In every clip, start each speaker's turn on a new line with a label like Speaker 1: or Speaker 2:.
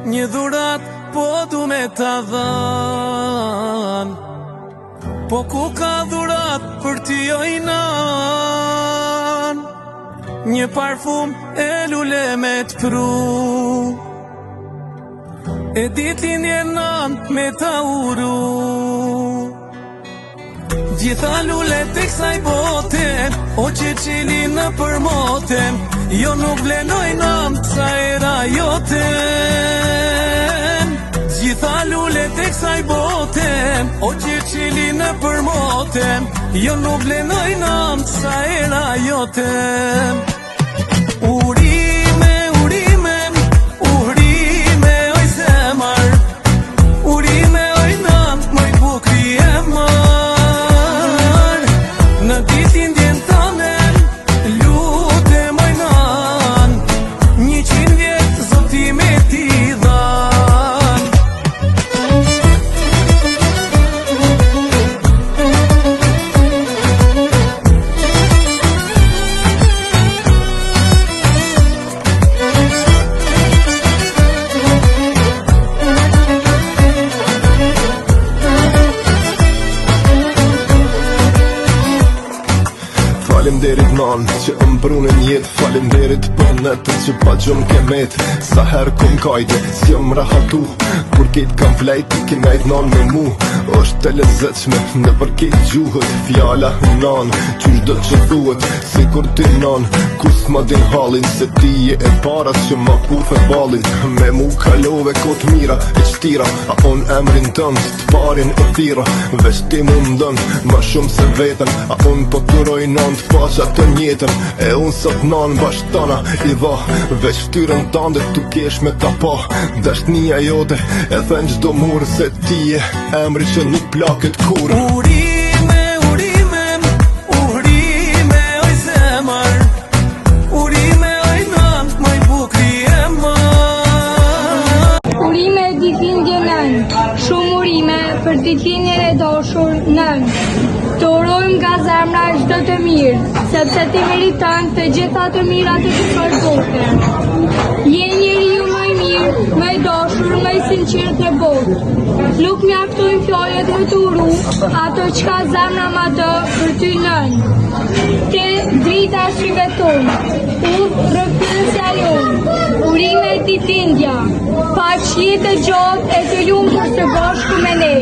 Speaker 1: Një dhuratë po du me ta dhanë Po ku ka dhuratë për ty oj nanë Një parfum e lule me t'pru E ditëlindjen nanë me ta uru Gjitha lulet e kësaj bote O që çilin nëpër mote Jo nuk vlen oj nanë sa era jote Gjitha lulet e kësaj bote O që çilin nëpër mote Jo nuk vlen oj nanë sa era jote Urime, urime, urime, oj zemër Urime, oj nanë, moj bukri emër Në ditëlindjen tane, lutem oj nanë 100 vjet zoti me t'i dhanë
Speaker 2: Faleminderit nan që më prune n'jetë Faleminderit për netët që pa gjumë ke met Sa herë kom kajte, s'jom rahatu Kur kejt kam flejt, ti ke nejt nan me mu është e lezetshme nëpër kejt gjuhët Fjala nan, qysh do që thuhet Sikur ti nan, ku s'ma din hallin Se ti je e para që ma pufe ballin Me mu kalove kohë t'mira e qtira A unë emrin tënd t'parin e thirra Veç ti mu m'don, ma shumë se veten A unë po t'uroj nan t'paça të njëjtën E unë sot nan bash tana i dha Veç ftyrën tande tu kesh me ta pa Dashnia jote e then çdo mur Se ti je emri që nuk plaket kurrë
Speaker 1: Urime, urime, urime, oj zemër Urime, oj nanë, moj bukri emër
Speaker 3: Urime ditëlindje nënë, shumë urime për ditëlindjen e dashur nënë. Të urojmë nga zemra çdo të mirë, sepse ti meriton të gjitha të mirat e kësaj bote. Je njeriu më i mirë, më i dashur, më i sinqert në botë. Nuk mjaftojnë fjalët me të uru, ato çka zemra ma do për ty nënë. Ti drita e syve tonë, udhërrëfyesja jonë, urime ditëlindja, paç jetë të gjatë e të lumtur së bashku me ne.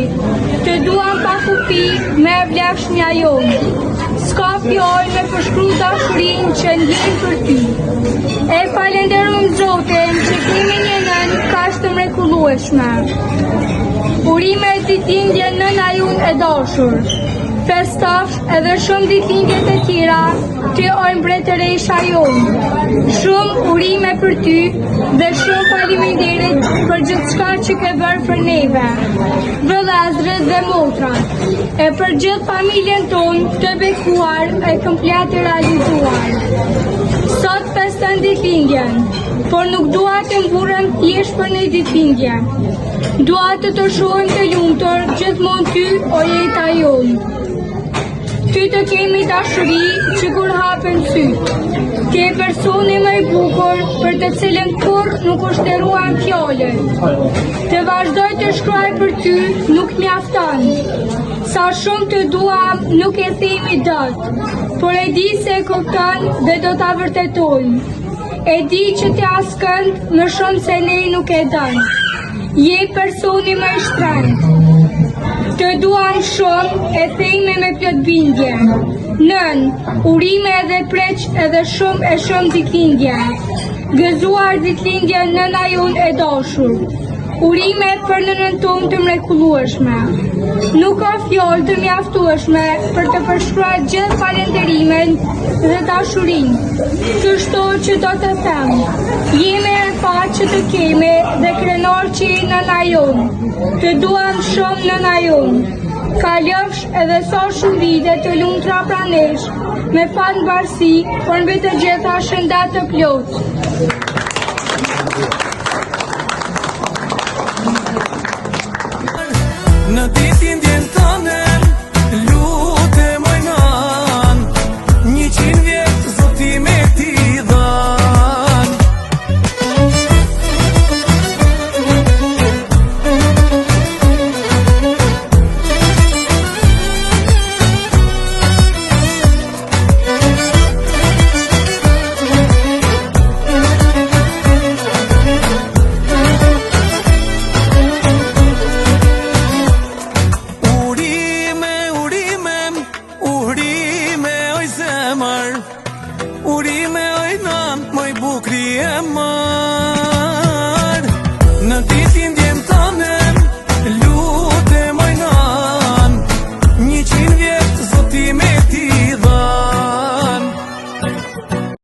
Speaker 3: Të duam pa kufi më e vlefshmja jonë. S'ka fjalë me përshkru dashurinë që ndjejmë për ty. E falenderojmë Zotin që kemi një nënë kaq të mrekullueshme. Urime ditëlindje nëna jonë e dashur. Festofsh edhe shumë ditëlindje të tjera, ti oj mbretëresha jonë. Shumë urime për ty dhe shumë faleminderit për gjithçka që ke bërë për neve, vëllezërit dhe motrat, e për gjithë familjen tonë të bekuar e komplet të realizuar. Sot feston ditëlindjen, por nuk dua të mburrem thjesht për një ditëlindje. Dua të të shohim të lumtur gjithmonë ty o jeta jonë. Ty të kemi dashuri që kur hapen sytë. Ti je personi më i bukur për të cilin kurrë nuk u shteruan fjalët. Të vazhdoj të shkruaj për ty nuk mjafton. Sa shumë të duam nuk e themi dot, por e di se e kupton dhe do ta vërtetojmë. E di që ti askënd më shumë se ne nuk e don. Je personi më i shtrenjtë. Të duam shumë e themi me plot bindje. Nën, urime edhe preç edhe shumë e shumë ditëlindje. Gëzuar ditëlindje nëna jonë e dashur. Urime për nënën tonë të mrekullueshme. Nuk ka fjalë të mjaftueshme për të përshkruar gjithë falenderimin dhe dashurinë. Kështu që do të them, jemi me fat që të kemi dhe krenar që je nëna jonë. Të duam shumë nëna jonë. Kalofsh edhe sa shumë vite të lumtura pranë nesh, me fat mbarësi, por mbi të gjitha shëndet të plotë.